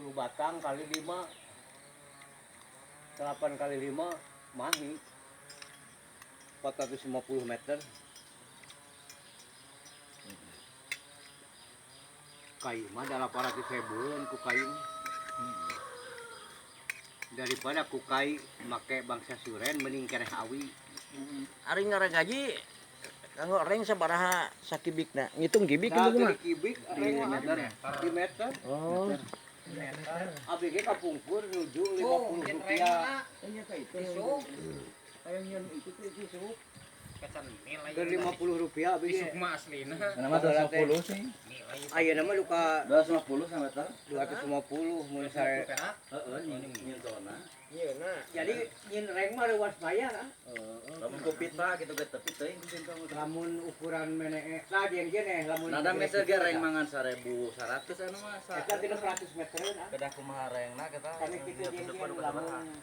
10 batang kali 5, 8 kali 5 mahi 450 meter. Kayu mah 800 ribuan ku kayu, daripada ku kai make bangsa suren mending keneh awi. Ari ngaran gaji kanggo reng sabaraha sakibikna? Ngitung kibik Nah, itu kumaha? di kibik reng mah di meter. Oh. Abdi ge kapungkur nuju 50 rupiah. Kayak yang itu tuh itu. Ke 50 rupiah abdi ge. Sukma aslina. Nama 250 sih. Ayeuna mah duka 250 sama meter. 250 mun saya. Perak. Heeh, nyintona. Iya nah. Jadi nyin reng mah leuwas bayar ah. Lamun ku pita gitu ge tepi teuing ku sintong. Lamun ukuran meneh lah jeung ge lamun Nada meter ge reng mangan 1100 anu mah. Eta 300 metereun ah. Kedah kumaha rengna kita. Kami kitu jeung lamun